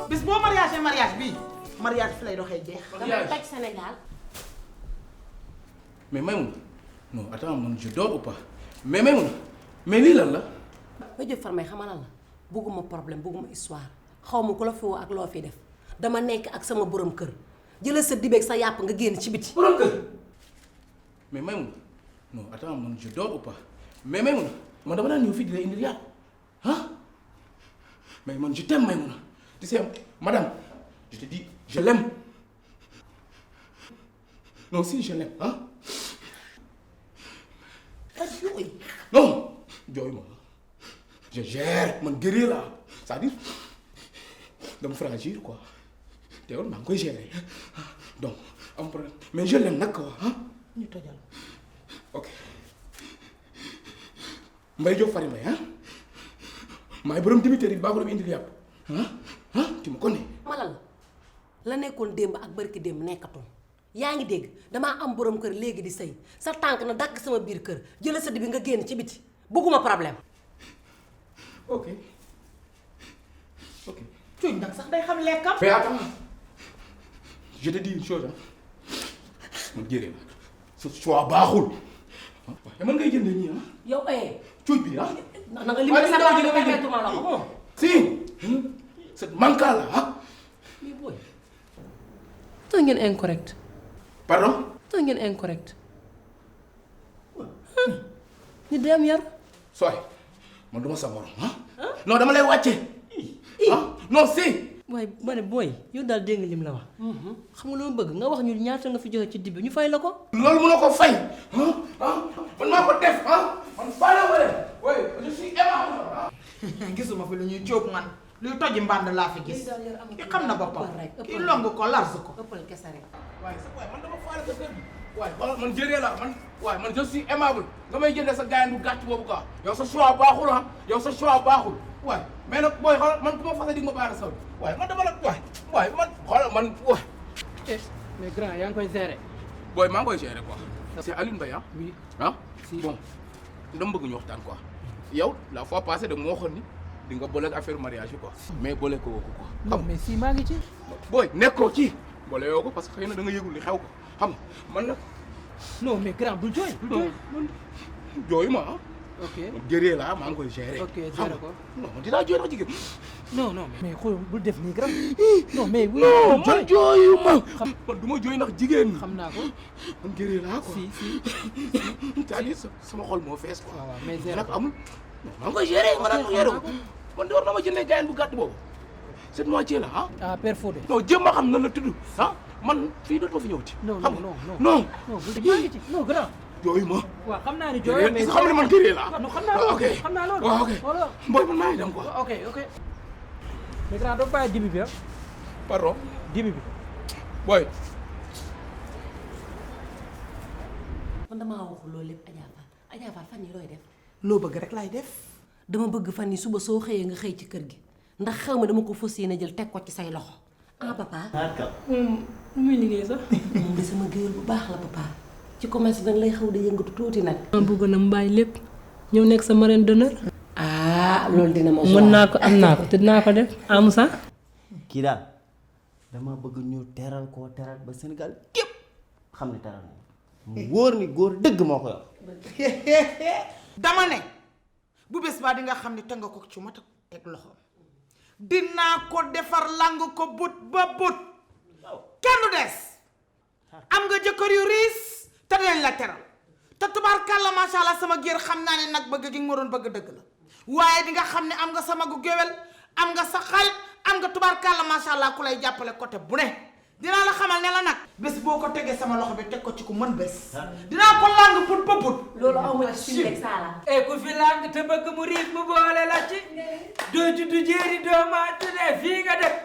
bis boo mariage bii mariage fi lay doxee jeex. dama toj Sénégal. mais Maïmouna non attends man je dors ou pas mais Maïmouna mais lii lan la. ba jëf far may xamal la bugguma problème bugguma histoire xaw ma ku la fi woo ak loo fi def dama nekk ak sama borom kër jëlal sa dibeeg sa yàpp nga génn ci biti. borom kër mais Maïmouna non attends man je dors ou pas mais Maïmouna man dama daan ñëw fii di la indil yàpp ah mais man je t'aime Maïmouna tu sais madame je te dis je l'aime non si je l'aime ah non jooy ma je gère man guerrier là c'est-à-dire dama fragile quoi te yow maa ngi koy gérer donc am problème mais je l'aime nag quoi ah ñu tojal. ok Mbaye Diop Fary Mbaye ah maay borom dibiteri bi baa ko dem indil yàpp ah tu me connais. malal la nekkoon démb ak barki démb nekkatul yaa ngi dégg damaa am borom kër léegi di sëy sa tànk na dàkk sama biir kër jëlal sa dibi nga génn ci biti bugguma problème. ok ok. cuuñ nag sax day xam lekkam. mais attends je te dis une chose ah man jëree la sa choix baaxul waaye man ngay jëndee ñii ah. yow cuuj bi ah. na nga limité sa bopp nga permettre ma la ko moom. si c'est manquant là ah. mais booy. tax ngeen incorrect. pardon. tax ngeen incorrect. nit day am yar. sooy man duma sa morom ah. non dama lay wàcce. ah non si. waaye ma ne booy yow daal dégg nga lim la wax. xam nga loo bëgg nga wax ñu ñaata nga fi joxe ci dibi ñu fay la ko. loolu mënoo ko fay man maa ko def man faale wala oui je suis aimable. gisuma fi lu ñuy cóob man luy toji mbànd laa fi gis. ki xam na boppam ki long ko large ko. ëppal kese rek. waaye sa waaye man dama faale sa kër gi. waaye xoolal man jëree la man waaye man je suis aimable nga may jëndee sa gaayan bu gàtt boobu quoi yow sa choix baaxul ah yow sa choix baaxul waaye mais nag booy xoolal man ku ma fase dig ma baara saw waaye man dama la waaye man xoolal man waay. mais grand yaa ngi koy gérer. booy maa ngi koy gérer quoi. c'est Alioune Mbaye ah. oui ah si bon dama bëgg ñu waxtaan quoi yow la fois passée da nga ma waxoon ni di nga boole ak affaire mariage yi quoi. mais boole ko woo ko quoi. non mais si maa ngi ci. booy nekkoo ci boole yoo ko parce que xëy na da nga yëgul li xew ko xam nga man nag. non mais grand bul jooy. bul jooy man jooyu ma ah. ok gëree la maa ngi koy gérer. ok xam gérer nga ko. non man dinaa jooy ndax jigéen. non non mais xool bul def nii grand. non mais oui non man jooyu ma. xam man du ma jooy ndax jigéen. xam naa ko. man gëree laa quoi. si si. c'est-à-dire sama xol moo fees quoi. waaw mais gérer nag ko. amul. maa ngi koy gérer nga naan ma gérer ko. man de war na ma jëndee gaayen bu gàtt boobu. cette moitié là ah. ah père Fodé. non jëm ma xam nan la tudd ah man fii dootoo fi ñëwati. non xam non nga non non. non bul maa ngi ci non grand. jooyu ma. waaw xam naa ni jooyoo mais xam ne man gëree laa. non xam naa loolu ok xam naa loolu. waaw ok voilà. booy man maa ngi dem quoi. ok ok. mais grand doo bàyyi dibi bi ah. pardon dibi bi. booy. man damaa waxul loolu lépp Adja Fall fan yii looy def. loo bëgg rek laay def. dama bëgg fan yii suba soo xëyee nga xëy ci kër gi ndax xew ma dama ko fas yéene jël teg ko ci say loxo ah papa. lu muy liggéey sax. moom de sama géwél bu baax la papa ci commerce bi nag lay xaw di yëngatu tuuti nag. ma bëgg na mu bàyyi lépp ñëw nekk sa marraine d'honneur. ah loolu dina ma. mën naa ko am naa ko te dinaa ko def am sax. kii daal dama bëgg ñu teral koo teral ba Sénégal képp xam ne teral na mu wóor ni góor dëgg moo ko yor. dama ne bu bés baa di nga xam ne te nga ko ci mata teg loxo dinaa ko defar lang ko but ba but kenn du des am nga jëkkër yu riis te dinañ la teral te tubaarkàlla macha allah sama géer xam naa ne nag bëgg gi nga ma doon bëgg dëgg la waaye di nga xam ne am nga sama gu géwél am nga sa xarit am nga tubaarkàlla macha allah ku lay jàppale côté bu ne dinaa la xamal ne la nag bés boo ko tegee sama loxo bi teg ko ci ku mën bés dinaa ko lang put ba put loolu aw ma ci rek saala. ku fi lang te bëgg mu riif mu boole la ci. doo juddu jéeri doo maa tuddee fii nga def.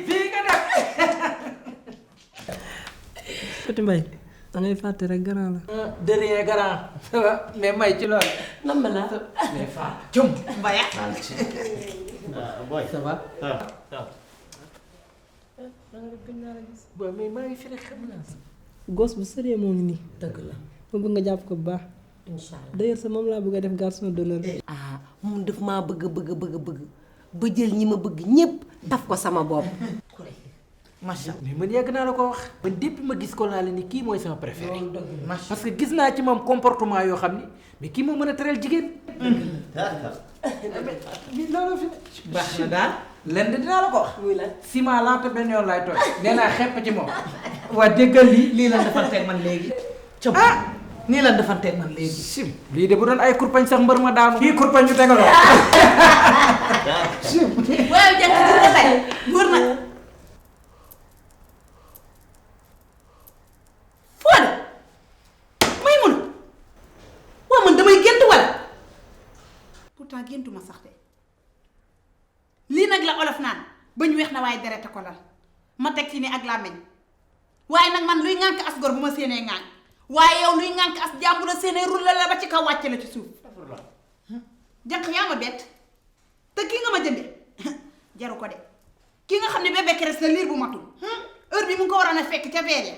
fii nga def. Petit Mbaye da ngay fàtte rek grand la. de rien grand. mais may ci loolu. nam la. mais Faa. jëm mbaya boy ça va. waaw. bon mais maa ngi fi rek xam naa. gos bu sëree moo ngi nii. dëgg la. ma bëgg nga jàpp ko bu baax. incha allah d'ailleurs sa moom laa bëgg a def garçon d'honneur. ah moom daf maa bëgg ba jël ñi ma bëgg ñépp taf ko sama bopp. macha allah mais man yàgg naa la ko wax man depuis ma gis ko laa la ni kii mooy sama préféré macha parce que gis naa ci moom comportement yoo xam ni mais kii moo mën a teral jigéen mi loolu fi ne baax na daal lenn dinaa la ko wax muy lan ciment laata benn yoon laay tooy nee naa xepp ci moom waa déggal lii lan defanteeg man léegi. ah nii lan defanteeg man léegi. sim lii de bu doon ay kurpañ sax mbër ma daanu kii kurpañ ñu tegaloo sim waaw jàpp gis nga tey góor na. Fodé may mun waaw man damay gént wala pourtant géntuma sax de lii nag la olof naan ba ñu weex na waaye derete ko lal ma teg ci ni ak làmmiñ waaye nag man luy ŋànk as gor bu ma séenee ŋànk waaye yow luy ŋànk as jàmbu la séenee rulla la ba ci kaw wàcce la ci suuf jànq yaa ma bett te kii nga ma jënde jaru ko de kii nga xam ne bébé keres na liir bu matul heure bi mu ngi ko waroon a fekk ca veer ya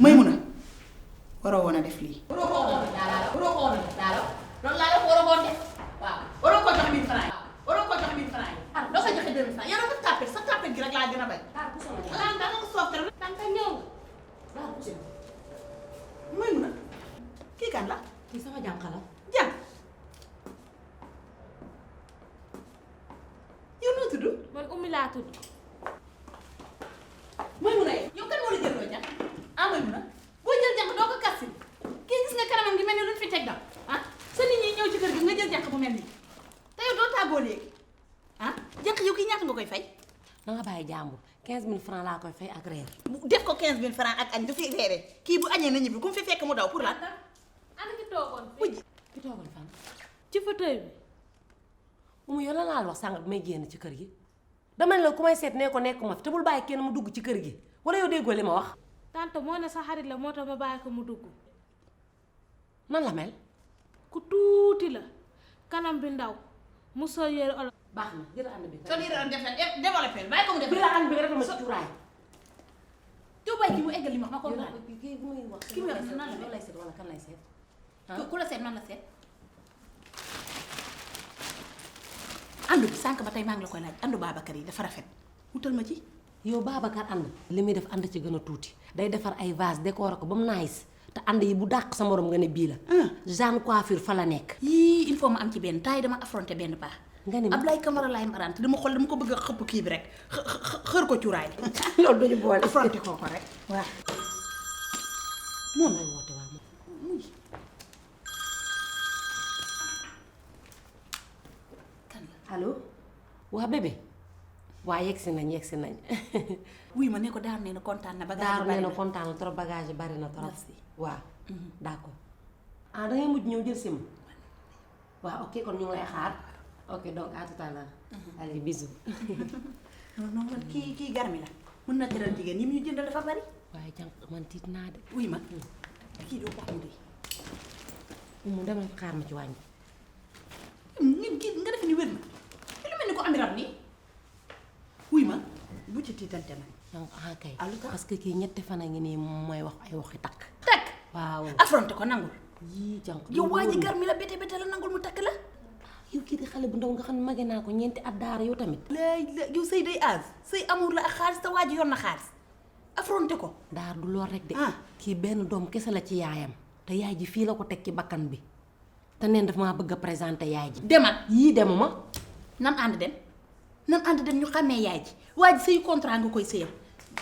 may mun a waroo woon a def lii. waroo ko woon daal loolu laa la ko waroo woon def waaw waroo ko jox 1000 francs yi waroo ko jox 1000 francs yi ah doo ko joxe 2000 francs yow dafa tàppet sa tàppet gi rek laa gën a bañ. ah da nga ko soof tamit. tànka ñëw may mun a kii kan la kii sama jànq la jàng yow noo tudd man Oumy laa tudd. may mun a yow kan moo la jël loo jàng ah may mun a boo jël jàng doo ko kasi kii gis nga kanamam gi mel ni luñ fi teg dam ah sa nit ñi ñëw ci kër gi nga jël jàng bu mel nii te yow doo tàggoo léegi ah jàng yow kii ñaata nga koy fay na nga bàyyi jàmbur 15000 francs laa koy fay ak reer. def ko 15000 francs ak añ du fi reere kii bu añee na ñibbi ku mu fi fekk mu daw pour lan ana ki toogoon uj ki toogal fan. ci fauteuil bi. Oumou yow lan laa la wax sànq bi may génn ci kër gi dama ne la ku may seet nee ko nekk ma fi te bul bàyyi kenn mu dugg ci kër gi wala yow déggoo li ma wax. tante moo ne sa xarit la moo tax ma bàyyi ko mu dugg. nan la mel. ku tuuti la kanam bi ndaw mu sol yére olof. baax na jërë ànd bi. soo lii doon def développé bàyyi ko mu def jërë ànd bi nga def ma ci cuuraay. yow bàyyi ki mu eggal li mu wax ma yow comprendre kii bu muy wax. ki muy wax nan la yow lay seet wala kan lay seet. ku la seet man la seet andu bi sànq ba tey maa ngi la koy laaj andu Babacar yi dafa rafet wutal ma ci yow Babacar ànd li muy def ànd ci gën a tuuti day defar ay vase décorer ko ba mu nice te ànd yi bu dàq sa morom nga ne bii la. Jeanne coiffure fa la nekk. yii il faut ma am ci benn temps yi dama affronté benn baax nga ni ma Ablaye Camara laay marante dama xool dama ko bëgg a xëpp kii bi rek xër ko cuuraay loolu duñu boole. affronté ko rek waaw moom lay woote waa moom. allo waa bébé waa yegsi nañ wuy ma ne ko daar nee na kontaan na bagage daaru bari nee na na kontaan na trop bagage yi bari na trop. Merci. waaw d'accord ah da ngay mujj ñëw jël si ma waaw ok kon ñu ngi lay xaar ok donc à tout à l'heure. allez bisous. non non man kii garmi la mën na teral jigéen ñi mu ñu jëndal dafa bari waaye jànq man tiit naa de. wuy ma kii doo ko xam de mu demal xaar ma ci wàññi. nit kii nga def ni wér na te lu mel ni ko am rab nii wuy ma bu ci tiitante nag donc ah kay. ah lu tax parce que kii ñetti fan a ngi nii mooy wax ay waxi takk. takk waaw. affronté ko nangul yii jànq. yow waa ji garmi la bete bete la nangul mu takk la yow kii di xale bu ndaw nga xam ne mage naa ko ñeenti at daara yow tamit. yow sëy day aas sëy amour la ak xaalis te waa ji yor na xaalis affronté ko daar du lool rek de. ah. kii benn doom kese la ci yaayam. te yaay ji fii la ko teg ci bakkan bi. te neen daf maa bëgg a présenter yaay ji. demal yii demuma. nan ànd dem ñu xàmmee yaay ji waa ji sëy contrat nga koy sëyal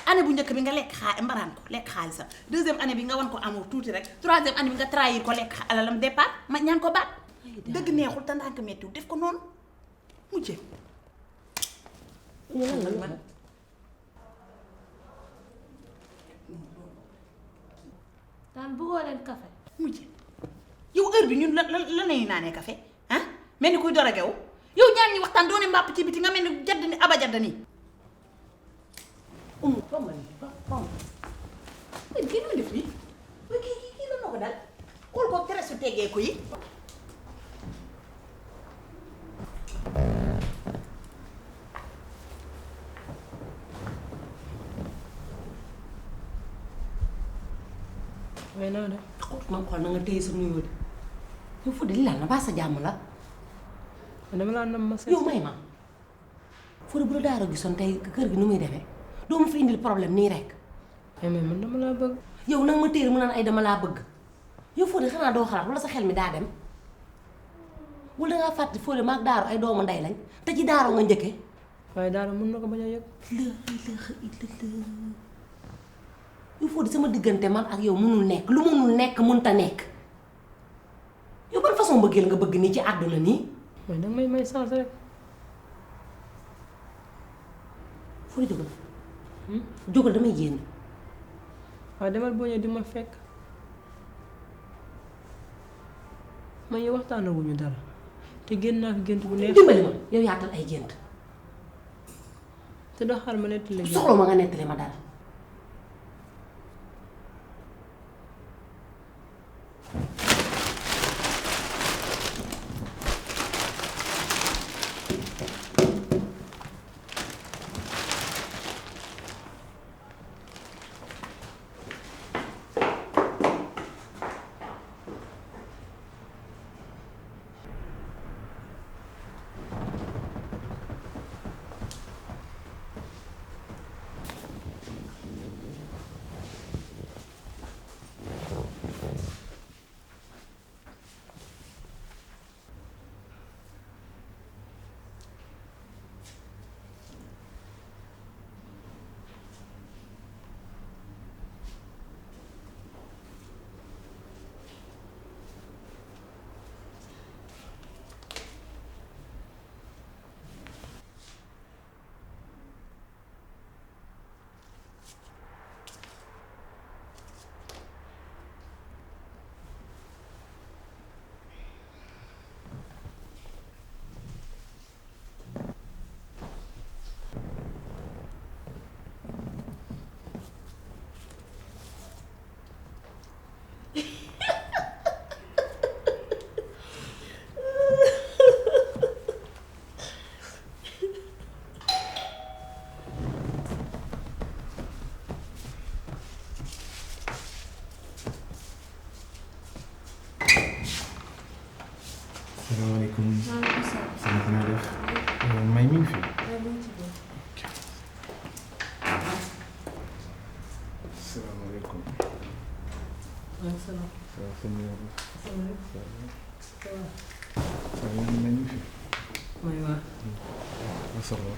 année bu njëkk bi nga lekk mbaraan ko lekk xaalisam deuxième année bi nga wan ko amour tuuti rek troisième année bi nga trahir ko lekk alalam départ ma ñaan ko baat dëgg neexul te ndànk mettiwul def ko noonu mujjee daan bëggoo leen café. mujjee yow heure bi ñun la nañu naanee café ah mel ni kuy dora gew yow ñaan ñi waxtaan doone mbàpp ci biti nga mel ni jadd ni aba jadd nii kii nu def nii kii lan moo ko dal xool ko tere su teggee ko yi mais naa def nga téye sa nuyoo de yow Fodé li laal na baa sa jàmm la dama laa nam ma seet. yow may ma Fodé bu la daara gisoon tey kër gi nu muy demee doo ma fi indil problème nii rek mais man dama laa bëgg. yow nag ma téere mu naan ay dama laa bëgg yow Fodé xanaa doo xalaat wala sa xel mi daa dem wala dangaa fàtte Fodé maag Daaro ay doomu ndey lañ te ci Daaro nga njëkke waaye daal mën na ko bañ a yëg. yow Fodé sama diggante man ak yow mënul nekk lu mënul nekk mënta nekk yow ban façon bëggeel nga bëgg nii ci àdduna nii mais danga may chance rek. Fodé jógal jógal damay génn waaye demal boo ñëwee di ma fekk man yow waxtaanawuñu dara te génn naa fi gént bu neex. dimbali ma yow yaatal ay gént te doo xaar ma nettali la. soxla ma nga nettali ma dara salaamaaleykum. sama xanaa def. may mi ngi fi. salaamaaleykum. salaam. waaw sëñ bi. waaw may mi ngi fi. mooy waa. ma soxla.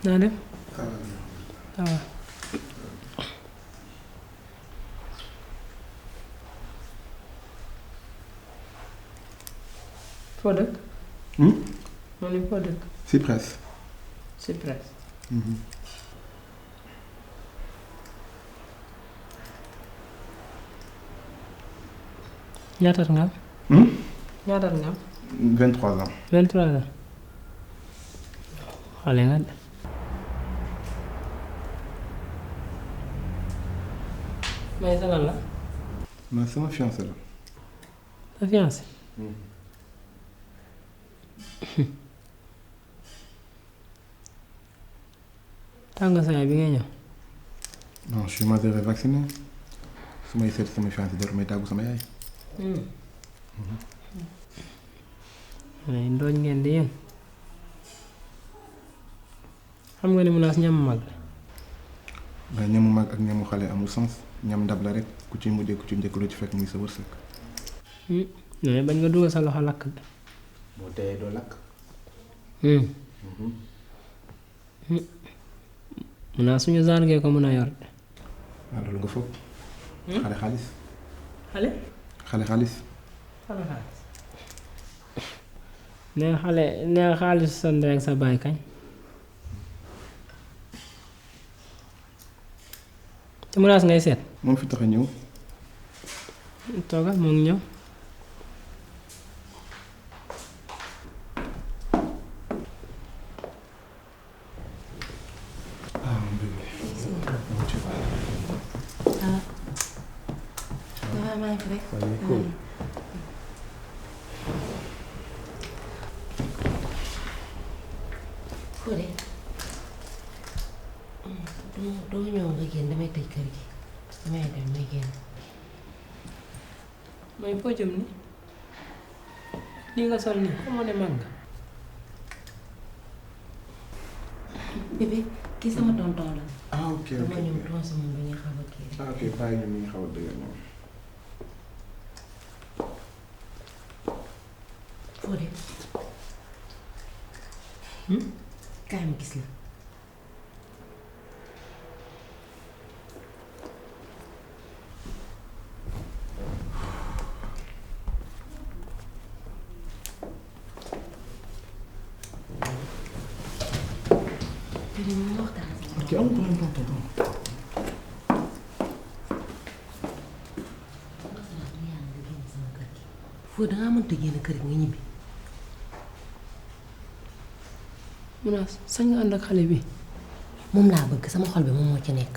naa dem. ça va. foo dëkk. ma ne foo dëkk. Cyprès. Cyprès. ñaata at nga am. ñaata at nga am. 23 ans. 23 ans. xale nga de. mais sa lan la. man sama fiancé la. sa fiancé. tànga sa yaay bi ngay ñëw. non je suis majeur et vacciné su may seet sama fiancé dara may tàggu sama yaay. mais ndooñ ngeen di yéen. xam nga ni Mounass ñam mag la. mais ñamu mag ak ñamu xale amul sens ñam ndab la rek ku ci mujjee ku ci njëkk lu ci fekk muy sa wërsëg. mais bañ nga dugal sa loxo lakk de. boo teyee doo lakk. Mounass suñu genre ngee ko mën a yor de. waaw loolu nga foog. xale xaalis. xale. xale xaalis. xale xaalis. nee xale nee xaalis sa ndey ak sa baay kañ. te Mounass ngay seet. moom fi tax a ñëw. toogal moo ngi ñëw. ah mon bébé. va maa ngi fi rek. waaye cool. Fodé doo ñëw nga génn damay tëj kër gi damay dem may génn. may foo jëm ni lii nga sol nii xamoo ne mag nga. bébé kii sama tonton la. ah ok ok dama ñëw tons moom bi nga xaw a kii. ah ok bàyyi ñu mi ngi xaw a dëgër moom. Fodé. kaay ma gis la. bébé ñu waxtaan. ok amul problème. Fodé dangaa mënta génn kër gi nga ñibbi. Munaas sañ nga ànd ak xale bi. moom laa bëgg sama xol bi moom moo ci nekk.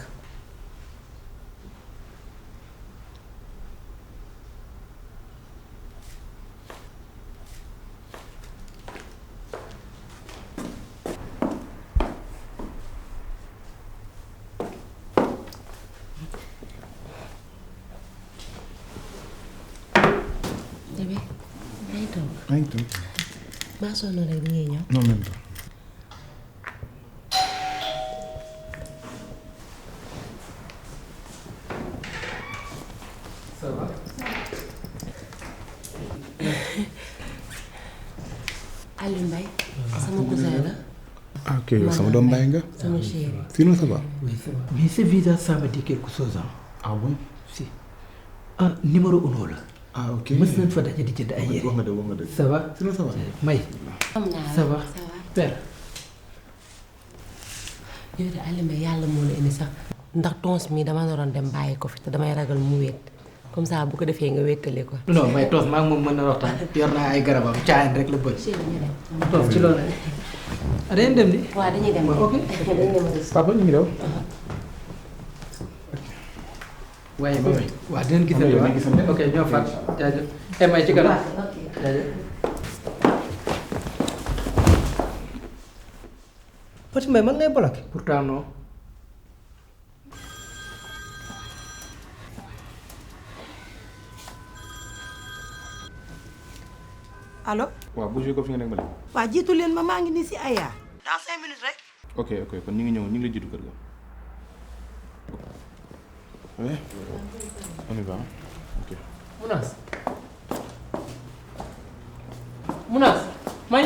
bébé maa ngi toog. maa ngi toog. maa sonn rek bi ngay ñëw. non même pas. Ça va? Aliou Mbaye sama cousin la. ah ok yow sama doom bàyyi nga. sama chéri. sinon ça va. Oui, ça va. Mais ce visage, ça me dit quelque chose. Hein? ah bon. Si. Ah, numéro 1 là. ah ok. Mës nañ fa daje di jënd ay yére. wax nga dëgg wax nga dëgg. Ça va? sinon ça va. May. am naa la Ça va? ça va. Père. yow de Aliou Mbaye yàlla moo la indi sax ndax tons mi dama naroon dem bàyyi ko fi te damay ragal mu wéet comme ça bu ko defee nga wéetale ko. Non, may toos maa ngi moom mën na waxtaan. Yor naa ay garabam caayan rek la bëgg. chéri ñu dem. Toos ci loolu la. Ah, dañuy dem di. waaw dañuy dem. Ok. dañuy dem rek. papa ñu ngi daw. waaye ma may. waaw dinañ gisante Dinañ waaw. gisante. Ok ñoo fàtt. jaajëf. Eh may ci kanam. ok. jaajëf. Petit Mbaye man ngay bloqué. Pourtant non. allo. waaw bougé ko fi nga nekk ma dem. waa jiitu leen ma maa ngi nii si Aya. dans 5 minutes rek. ok ok kon ñu ngi ñëw ñu ngi la jiitu kër ga. oui. on y va ok. Munaas. Munaas. May.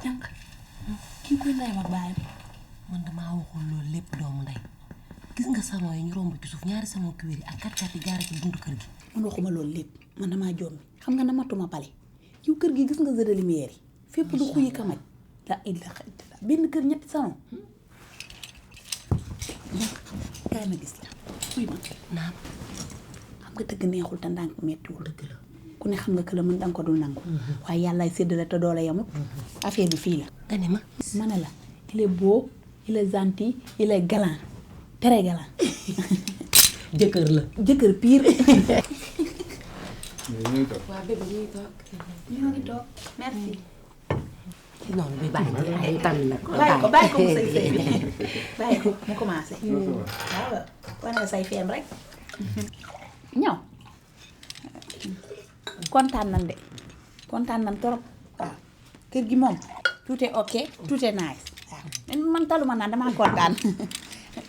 jànq kii koy lay wax baay man damaa waxul loolu lépp doomu ndey gis nga salon yi ñu romb ci suuf ñaari salon cuir yi ak kat-kat yi gaare ci buntu kër gi. man waxuma loolu lépp man damaa jommi xam nga namatuma pale yow kër gi gis nga jeu de lumière yi fépp du xuyi kamaj la ilaha illallah benn kër ñetti salon jànq kaay ma gis la xuy ma naam xam nga dëgg neexul te ndànk mettiwul dëgg la. ku ne xam nga que la mën danga ko dul nangu waaye yàllaay séddale te doole yamut affaire bi fii la nga ne ma. ma ne la il est beau il est gentil il est galant très galant jëkkër la. jëkkër pire ñu ngi toog. waa bébé ñuy toog. ñoo ngi toog merci noonu bi bàyyi ko ay tamit nag. bàyyi ko mu sëy sëy bi bàyyi ko mu commencé waaw wane say feem rek ñëw kontaan nan de kontaan nan trop waaw kër gi moom tout est ok tout est nice waaw man taluma naan damaa kontaan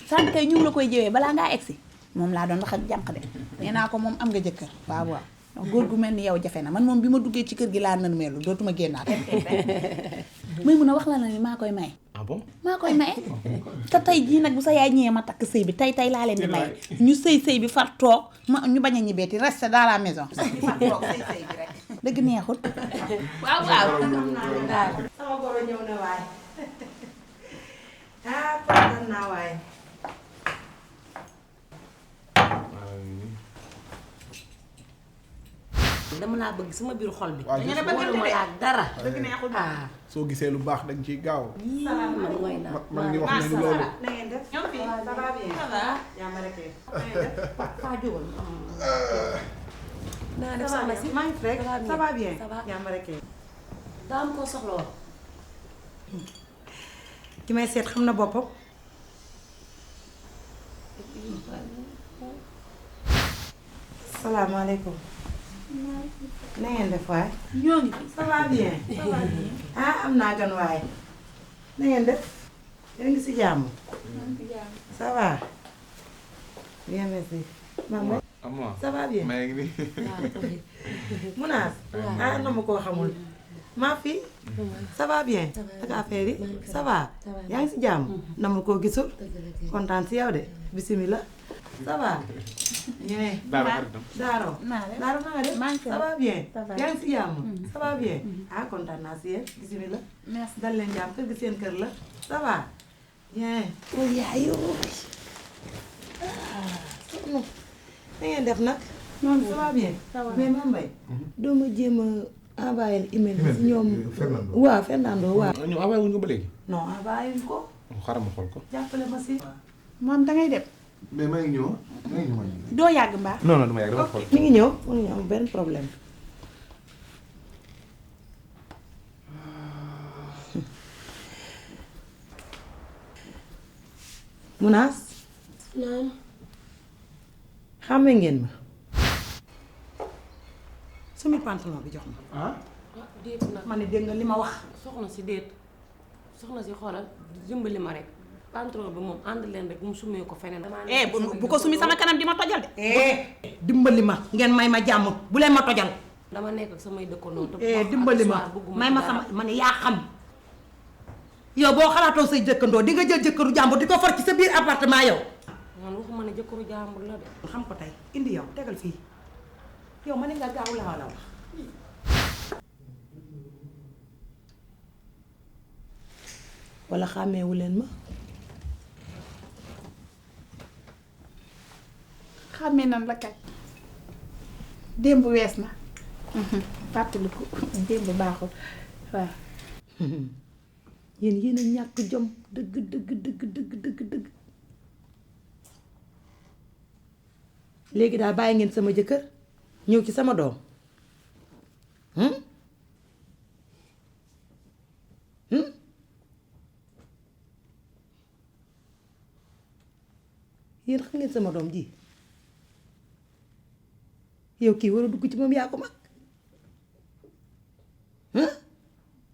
sànq kay ñu ngi la koy jëwee balaa ngaa egsi moom laa doon wax ak jànq de nee naa ko moom am nga jëkkër waaw waaw donc góor gu mel ni yow jafe na man moom bi ma duggee ci kër gi laa nan meelu dootuma génnaat muy mun a wax la na ni maa koy maye ah bon. maa koy maye te tey jii nag bu sa yaay ñëwee ma takk sëy bi tey laa leen di maye ñu sëy bi far toog ma ñu bañ a ñibbeeti reste dans la maison ñu far toog sëy bi rek dëgg neexul waaw waaw sama goro ñëw na waay kontaan naa waay. dama laa bëgg sama biir xol bi. waaw da ngeen a bëggante ma de. laa dara. dëgg neexul. ah soo gisee lu baax dañ ciy gaaw. man mooy naa. man ngi wax ne loolu. na ngeen def. ñoom fii ça va bien. ça va. jàmm rek. na ngeen def. Faa jógal. naa def soxna si. maa ngi fi rek. ça va bien. ça va. jàmm rek. daa am koo soxla woon. ki may seet xam na boppam. salaamaaleykum. na ngeen def waay. ñoo ngi fi. ça va bien. ah am naa gan waaye. na ngeen def. yéen a ngi si jàmm. ça va. bien merci. maman. Amma. ça va bien. maa ngi nii. Munaas. ah na ma koo xamul. maa fi. ça va bien. ak affaire yi. ça va. yaa ngi si jàmm. na ma koo gisul. kontaan si yow de. bisimilah. ça va. ñëwee. Daaro. Daaro na nga def. ça va bien. yaa ngi si jàmm. ça va bien. ah kontaan naa si yéen. bisimilah. merci. dal leen jàmm kër gi seen kër la. ça va. bien. yaayoo. na ngeen def nag. noonu ça va bien. mais Mame Mbaye. doo ma jéem a envoyé email bi si ñoom. waaw Fernando waaw. ñu envoyé wuñ ko ba léegi. non envoyé wuñ ko. xaaral ma xool ko. jàppale ma si. moom dangay dem. mais maa ngi ñëw doo yàgg mbaa. non non dama yàgg dama xool. mi ngi ñëw mu ngi am benn problème. Munaas. naam. xàmme ngeen ma. sumi pantalon bi jox ma. ah. déet nag ma ne dégg nga li ma wax. soxna si déet soxna si xoolal dimbali ma rek pantalon bi moom ànd leen rek mu sumee ko feneen. bu ko sumi sama kanam di ma tojal de. dimbali ma ngeen may ma jàmm bu leen ma tojal. dama nekk ak samay dëkkandoo. dimbali ma may ma sama ma ne yaa xam. yow boo xalaatoo say jëkkandoo di nga jël jëkkëru jàmbur di ko far ci sa biir appartement yow. man waxuma ne jëkkëru jàmbur la de. xam ko tey indi yow tegal fii yow ma ne nga gaaw la wax. wala xàmmeewu leen ma. xàmmee nan la kay. démb wees na. fàttaliku démb baaxul waaw. yéen a ñàkk jom dëgg dëgg. léegi daal bàyyi ngeen sama jëkkër ñëw ci sama doom. yéen xam ngeen sama doom ji yow kii war a dugg ci moom yaa ko mag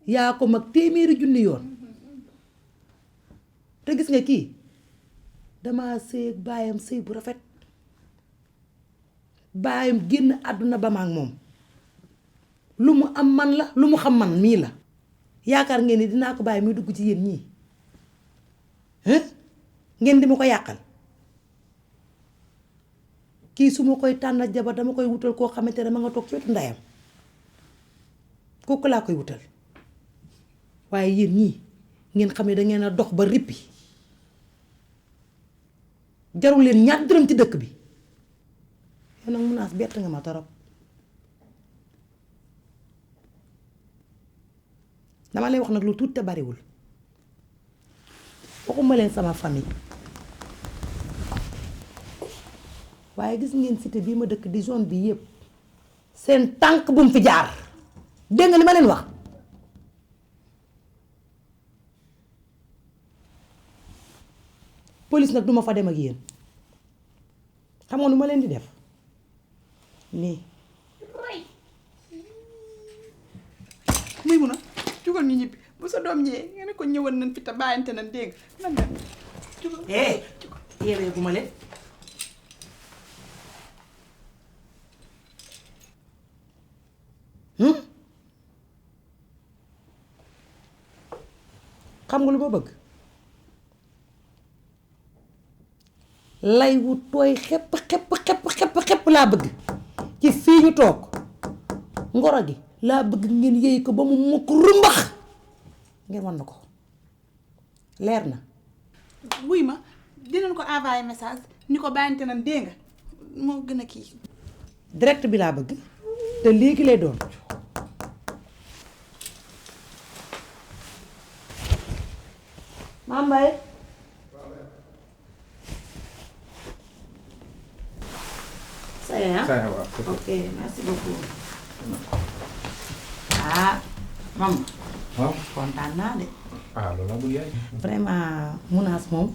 yaa ko mag téeméeri junni yoon te gis nga kii dama sëy ak baayam sëy bu rafet baayam génn àdduna ba ma ak moom lu mu am man la lu mu xam man mii la yaakaar ngeen ni dinaa ko bàyyi muy dugg ci yéen ñii ngeen di ma ko yàqal kii su ma koy tànnal jabar dama koy wutal koo xamante ne ma nga toog ci wetu ndeyam kooku laa koy wutal waaye yéen ñii ngeen xam ne dangeen a dox ba rippi jarul leen ñaar dërëm ci dëkk bi yow nag Munaas bett nga ma torop dama lay wax nag lu tuut te bariwul waxuma leen sama famille waaye gis ngeen cité bii ma dëkk di zone bi yépp seen tànk bu mu fi jaar dégg nga li ma leen wax police nag duma fa dem ak yéen xam nga nu ma leen di def nii muy mun a jugal ñu ñibbi bu sa doom ñëwee nga ne ko ñëwal nañ fi te bàyyante nañ dégg nga nan dem jugal yéeree gu ma leen xam nga lu ma bëgg lay wu tooy xepp laa bëgg ci fii ñu toog ngoro gi laa bëgg ngeen yëy ko ba mu mukk rumbax ngeen wan na ko leer na wuy ma dinañ ko envoyé message ni ko bàyyante nañ dégg nga moo gën a kii direct bi laa bëgg te léegi lay doon. Mame Mbaye. Ça y est, hein? Ça y est, waaw. Ok, merci beaucoup. Ah, maman. waaw kontaan naa de. ah loolu laa bëgg yaay. vraiment Mounass moom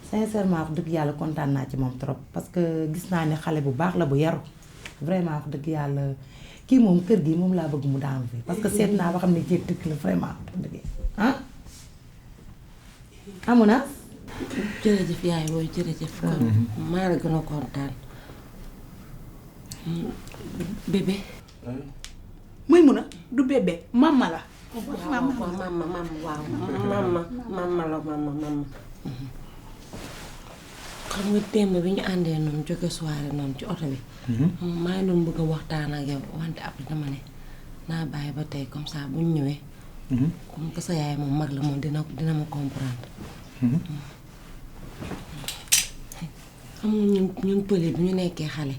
sincèrement wax dëgg yàlla kontaan naa ci moom trop parce que gis naa ne xale bu baax la bu yaru vraiment wax dëgg yàlla kii moom kër gi moom laa bëgg mu daanu fi parce que seet naa ba xam ne jéeg dëkk la vraiment wax dëgg ah ah Mounass. jërëjëf yaay booy jërëjëf. maa la gën a kontaan. bébé. muy mun a du bébé mama la. mama. xam nga démb bi ñu àndee noonu jóge soirée noonu ci oto bi. maa ngi doon bëgg a waxtaan ak yow wante après dama ne naa bàyyi ba tey comme ça bu ñu ñëwee. comme que sa yaay moom mag la moom dina ma comprendre. xam nga ñun pël yi bu ñu nekkee xale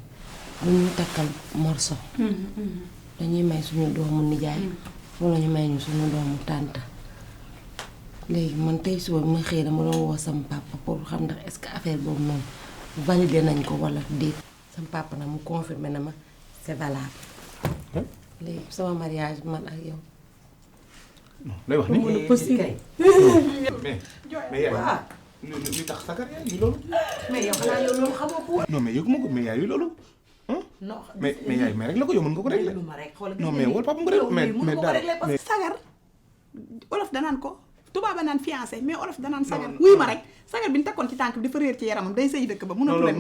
bu ñu takkal morso. dañuy may suñu doomu nijaay wala ñu may ñu suñu doomu tànta léegi man tey suba bi ma xëy dama doon woo sama papa pour xam ndax est-ce que affaire boobu noonu validé nañ ko wala déet sama papa nag mu confirmé na ma c'est valable léegi sama mariage man ak yow. lay wax ni possible. mais yaay li tax sagar yaay yi loolu. mais yow xanaa yow loolu xamoo ko woon. non mais yëguma ko mais yaay yi loolu. non mais yaay mais rek la ko yow mën nga ko régler. non mais wala papa nga régler mais daal mais sagar olof danaan ko tubaab a naan fiancé mais olof danaan sagar wuy ma rek sagar bi ñu takkoon ci tànk bi dafa réer ci yaramam day sëy dëkk ba mënatu leen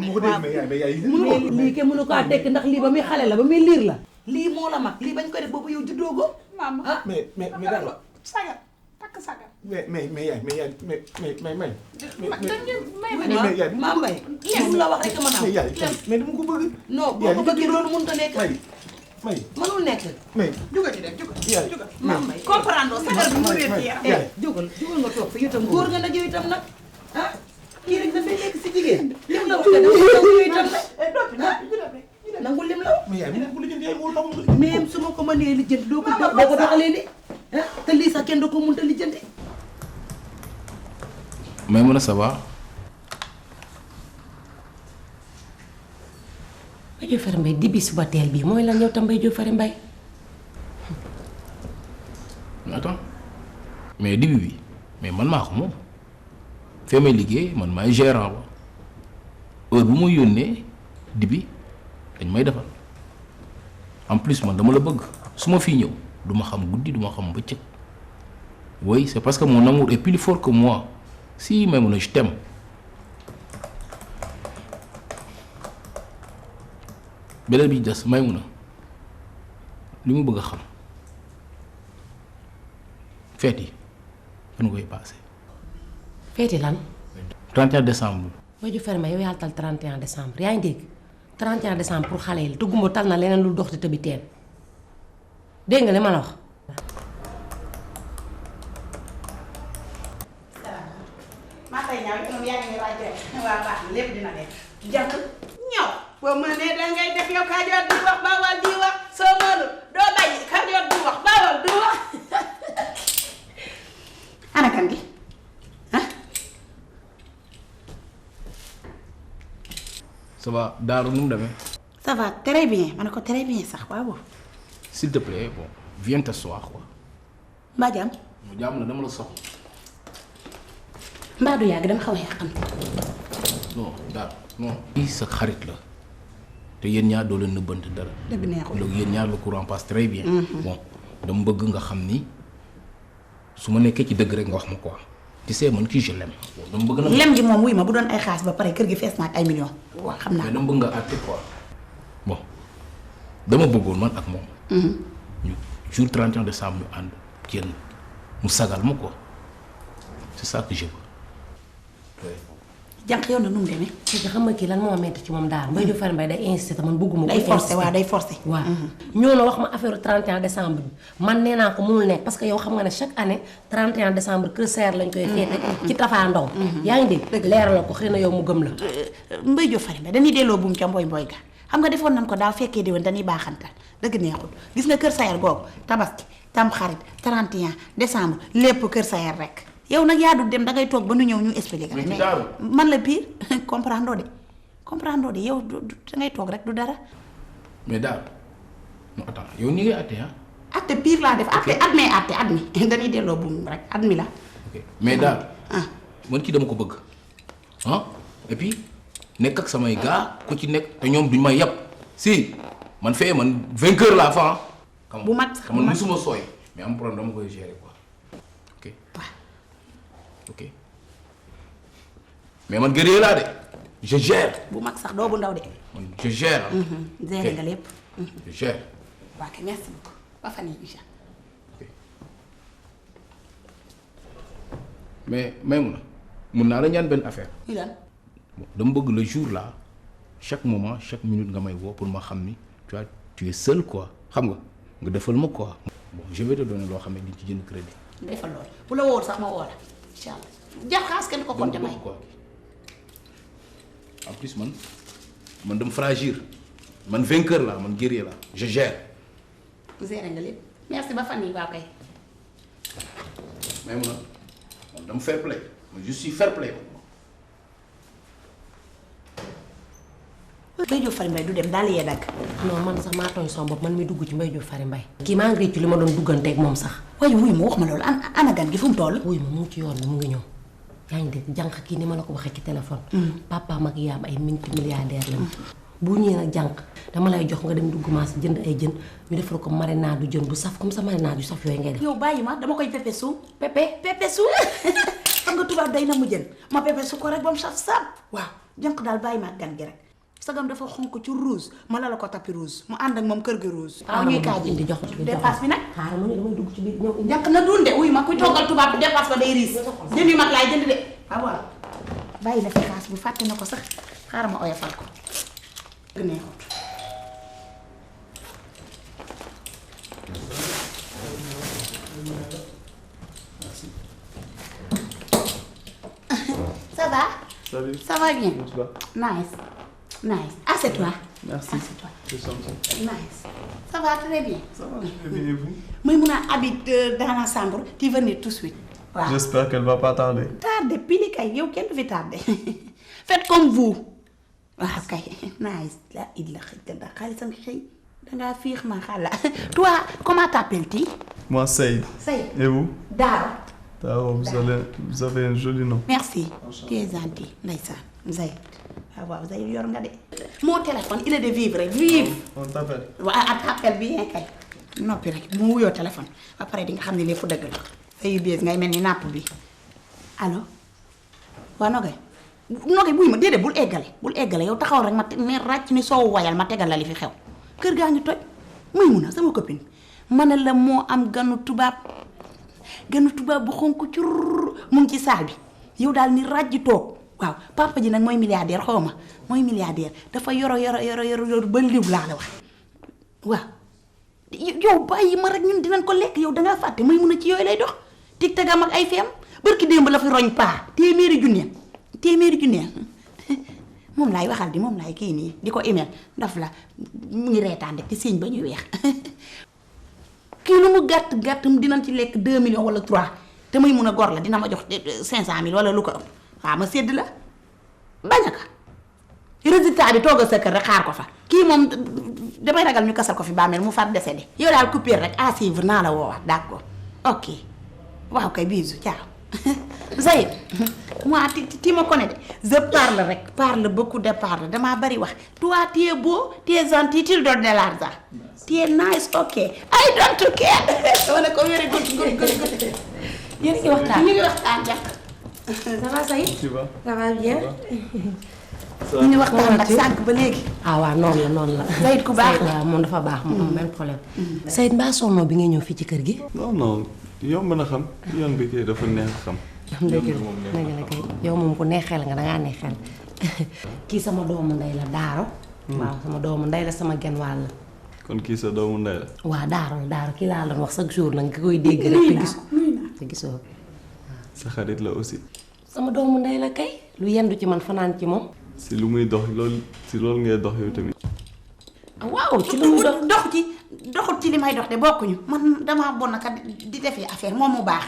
lii kenn mënu kaa tekk ndax lii ba muy xale la ba muy liir la lii moo la mag lii bañ koy def boobu yow juddoo go maam mais daal sagar takk sagar mais yaay mais Mame Mbaye lu la wax rek mën a am yaay mais dama ko bëgg. non boo ko bëggee loolu mënut a nekk may mënul nekk mais juga ci dem juga yaay Mame Mbaye comprendre sagar bi mu réer ci yaram yaay jógal nga toog fi itam góor nga nag yow itam nag ah kii rek dafay nekk si jigéen lim la wax nga dama yow itam nag nangul lim la wax mais yaay mu ko lijjanti yaay wala papa nga même su ma ko mënee lijjanti doo ko doxalee ni ah te lii sax kenn doo ko mënut a lijjanti may mën a ça va. Mbaye Diop Fary Mbaye dibi suba teel bii mooy lan yow tam Mbaye Diop Fary Mbaye. attends mais dibi bi mais man maa ko moom fee may liggéey man maay gérant ba heure bu ma yónnee dibi dañ may defal en plus man dama la bëgg su ma fii ñëw du ma xam guddi du ma xam bëccëg oui c'est parce que mon amour est plus fort que moi si Maïmouna je t'aime. beneen bi des Maïmouna li mu bëgg a xam feet yi fan nga koy passé. feeti lan. 31 décembre. Mbaye Diop Fary Mbaye yow yaa tal 31 décembre yaa ngi dégg 31 décembre pour xale yi la te gumba tal na leneen lu dox te tëbi teen dégg nga li ma la wax. maa tay ñaaw moom yaa ngi raaj rek waa baax na lépp dina nekk jant ñaw boo mënee dangay def yow Kajoor di wax Bawal di wax soo mënul doo bàyyi Kajoor di wax Bawal di wax ana kan gi ah ça va Daaru nu mu demee. ça va très bien ma ne ko très bien sax waaw s'il te plaît bon viens t'asseoir quoi. mbaa jàmm mu jàmm na dama la soxla. mbaa du yàgg dama xaw a yàqam non daal non. kii sa xarit la te yéen ñaar doo leen nëbbante dara. dëgg neexul donc yéen ñaar le courant passe très bien. bon dama bëgg nga xam ni su ma nekkee ci dëgg rek nga wax ma quoi tu sais man kii je l'aime. dama bëgg na lem ji moom wuy ma bu doon ay xaas ba pare kër gi fees na ak ay millions waaw xam naa mais dama bëgg nga àtte quoi bon dama bëggoon man ak moom. ñu jour 31 décembre ñu ànd génn mu sagal ma quoi c'est ça que je veux. jànq yow na nu mu demee parce que xam nga kii lan moo metti ci moom daal Mbaye Diop Fary Mbaye day insisté te man bëgguma day forcé waaw day forcé waaw ñoo na wax ma affaire 31 décembre bi man nee naa ko mënul nekk parce que yow xam nga ne chaque année 31 décembre kër Seer lañ koy féete ci Tafa Ndaw yaa ngi dégg leeral la ko xëy na yow mu gëm la Mbaye Diop Fary Mbaye dañuy delloo buum ca mboy mboy ga xam nga defoon nañ ko daaw fekkee déwén dañuy baaxantal dëgg neexul gis nga kër Sayer googu tabaski tam xarit 31 décembre lépp kër Sayer rek yow nag yaa du dem dangay toog ba nu ñëw ñu expliquer mais man la pire comprendre de yow dangay toog rek du dara. mais daal non attends yow ni ngay atte ah. atte pire laa def atte at mi dañuy delloo buum rek at mi la. ok mais daal. man kii dama ko bëgg ah et puis nekk ak samay gars ku ci nekk te ñoom duñ may yab si man vainqueur laa fa ah. bu mat sax man musuma sooy mais am problème dama koy gérer quoi ok. ok mais man guerrier laa de je gère. bu mag sax doo bu ndaw de. man je gère. gérer nga lépp. je gère. waaw kay merci beaucoup ba fan yii incha mais mun naa la ñaan benn affaire. allah. dama bëgg le jour là chaque moment chaque minute nga may woo pour ma xam ni tu vois tu es seul quoi xam nga defal ma quoi. bon je vais te donner loo xam ne di ci jënd crédit. defal loolu bu la wóor sax ma woo la incha allah jar xaas kenn ko compter may. quoi en plus man dama fragile man vainqueur la man guerrier la je gère. gérer nga lépp merci ba fan yii waaw kay. mais man dama fair play je suis fair play. Mbaye Diop Fary Mbaye du dem daal yee dagg. non man sax maa tooñ sama bopp man mi dugg ci Mbaye Diop Fary Mbaye. kii maa ngi rëccu li ma doon dugganteeg moom sax. waaye wuy ma wax ma loolu ana gan gi fu mu toll. wuy ma mu ngi ci yoon bi mu ngi ñëw yaa ngi dégg jànq kii ni ma la ko waxee ci téléphone. papa mag yaam ay multimilliardaire lañu. bu ñëwee nag jànq dama lay jox nga dem dugg marché jënd ay jën ñu defal ko marinade du jën bu saf comme sa marinade du saf yooyu ngay def. yow bàyyi ma dama koy pepe su pepe su xam nga tubaab day na mu jën ma pepe su ko rek ba mu saf saf waaw jànq daal bàyyi ma ak gan gi rek. sagam dafa xonk ci rouge ma la ko tapis rouge mu ànd ak moom kër gi rouge. waaw ñuy kaaj indi jox ci biir dépasse bi nag. xaaral ma ne damay dugg ci biir ñëw indi. jànq na dunde uy ma kuy toggal tubaab bi dépasse ba day riis jën yu mag laay jënd de waaw waaw bàyyi na fi xaas bu fàtte na ko sax xaaral ma oyofal ko gën a neexut. Ça va? Salut. Ça va bien? Comment tu vas? Nice. Assieds-toi. Merci. Assieds-toi. C'est gentil. Nice. Ça va très bien. Ça va, je vais bien et vous? Maïmouna habite dans la chambre. Tu venir tout de suite. Voilà. J'espère qu'elle va pas tarder. Tarder, pili kay yow kenn du fi tarder. Faites comme vous. waaw kay nice la il la xëy da xaalisam xëy dangaa fiix ma xala. Toi comment t'appelles-tu? Moi, Saïd. Saïd. Et vous? Daro. Daro, vous avez un joli nom. Merci. Tu es gentil ndeysaan Zayd. waaw Zayd yor nga de. Mon téléphone il est de vivre vive. On t'appelle. waaw t'appelle bien kay. noppi rek mu wuyoo téléphone ba pare di nga xam ne lépp dëgg la. say biis ngay mel ni napp bi allo waa Nogay buy ma déedéet bul eggale yow taxaw rek ma ne ràcc ni soow wayal ma tegal la li fi xew kër gaa ngi toj Maymuna sama copine ma ne la moo am ganu tubaab bu xonk cur mu ngi ci saal bi yow daal ni ràjj toog waaw papa ji nag mooy milliardaire xaw ma mooy milliardaire dafa yoro ba liw laa la wax waaw yow bàyyi ma rek ñun dinañ ko lekk yow dangaa fàtte Maymuna ci yooyu lay dox tig tegam ak ay feem barki démb la fi roñ paa téeméeri junne moom laay waxal di moom laay kii nii di ko email ndaf la mu ngi reetaan rek ci signe ba ñuy weex kii lu mu gàtt dinañ ci lekk 2 millions wala 3 te may mun a gor la dina ma jox 500 000 wala lu ko ëpp waaw ma sédd la bañ a ka résultat bi toogal sa kër rek xaar ko fa kii moom damay ragal ñu kasal ko fi bàmmeel mu far décédé yow daal coupure rek à suivre naa la woowaat d'accord ok waaw kay bisous ciao. Zaïd moi tu me connais de je parle beaucoup de parle damaa bari wax toi tu es beau tu es gentil tu donnes de l'argent tu es nice ok I don't care wala ko very good yéen a ngi waxtaan ñu ngi waxtaan jàpp ça va Zaïd. Tu vas? ça va bien. ñu ngi waxtaan nag sànq ba léegi ah waaw noonu la. Zaïd ku baax la waaw moom dafa baax mu am benn problème. Zaïd mbaa sonno bi nga ñëw fii ci kër gi. Non yomb na xam yoon bi kay dafa neex xam. dëgg la kay yow moom ku neexee la nga dangaa neexeel kii sama doomu ndey la Daaro. waaw sama doomu ndey la sama genn wàll la. kon kii sa doomu ndey la. waaw Daaro kii laa doon wax chaque jour nag nga koy dégg rek te gisoo. sa xarit la aussi. sama doomu ndey la kay lu yendu ci man fanaan ci moom. si lu muy dox loolu ngay dox yow tamit. waaw ci lu muy doxut ci li may dox de bokkuñu man damaa bon naka di defee affaire moom mu baax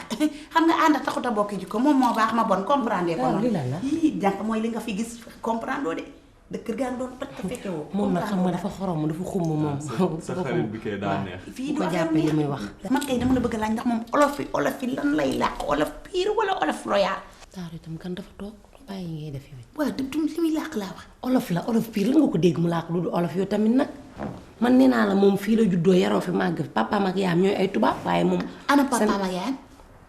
xam nga ànd taxut a bokk ji ko moom moo baax ma bon comprendre ko noonu. li la la yii jànq mooy li nga fi gis comprendre de dëkk gaa ngi doon toj te fekke woo. moom nag xam nga dafa xorom dafa xumb moom. sa xarit bi kay daa neex. fii ko jàppee li muy wax. man kay dama la bëgg a laaj ndax moom olof yi lan lay làq olof pire wala olof royal. Daaru itam kan dafa toog bàyyi ngay def yow. waaw dëgg li muy làq laa wax. olof la olof pire la nga ko dégg mu làq lu du olof yow tamit nag man nee naa la moom fii la juddoo yaroo fi màgg fi papaam ak yaayam ñooy ay tubaab waaye moom. ana papaam ak yaayam.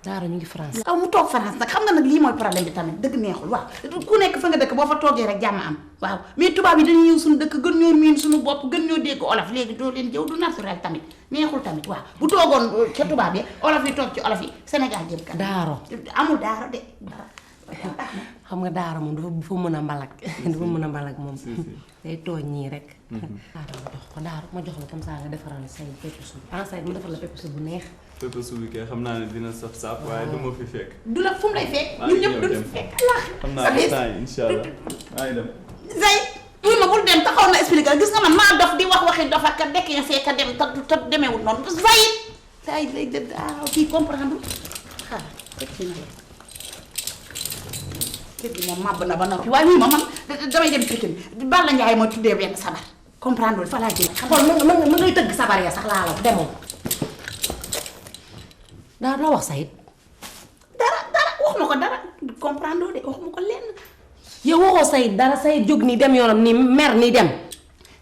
Daaru ñu ngi France. aw mu toog France nag xam nga nag lii mooy problème bi tamit dëgg neexul waaw ku nekk fa nga dëkk boo fa toogee rek jàmm am waaw mais tubaab yi dañuy ñëw suñu dëkk gën ñoo miin suñu bopp gën ñoo dégg olof léegi doo leen jëw du naturel tamit neexul tamit waaw bu toogoon ca tubaab yi olof yi toog ci olof yi Sénégal jëm kan. Daaro amul daaro de xam nga Daaro moom dafa mën a mbalak dafa mën a mbalak moom. day tooñ ñii rek. Daaro ma jox ko ma jox la comme ça nga defaral say pepp suuf say ma defal la pepp suuf bu neex. pepp suuf bi kay xam naa ne dina saf saaf waaye du ma fi fekk. du la fu mu lay fekk. ñun ñëpp duñ fi fekk allah. xam naa ne temps yi incha allah maa ngi dem. Zey muy ma bul dem taxaw na expliqué gis nga man maa dof di wax waxi dof ak dekk nga see ka dem te demeewul noonu Zey lay dëdd kii comprendre xaaral rek ci na la kër gi moom màbb na ba noppi waaye muy ma man damay dem Pikine Balla Ndiaye ma tuddee benn sabar comprendre fa laa jëm xool mën ngay tëgg sabar ya sax laa la demoo daa la wax Sayid dara waxuma ko dara comprendre de waxuma ko lenn yow waxoo Sayid dara Sayid jóg nii dem yoonam nii mer nii dem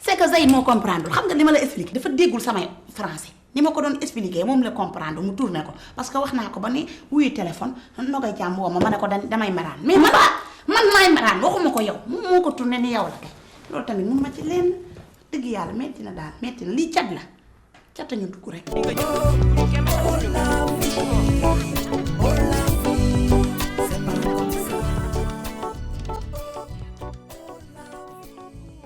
c'est que Sayid moo comprendre xam nga li ma la expliqué dafa déggul samay français ni ma ko doon expliqué moom la comprendre mu tourné ko parce que wax naa ko ba ni wuyu téléphone nogay jàmm woo ma ne ko damay maraan mais man maay maraan waxuma ko yow moom moo ko tourné ni yow la kay loolu tamit mun ma ci lenn dëgg yàlla metti na daal metti na lii cat la cata ñu dugg rek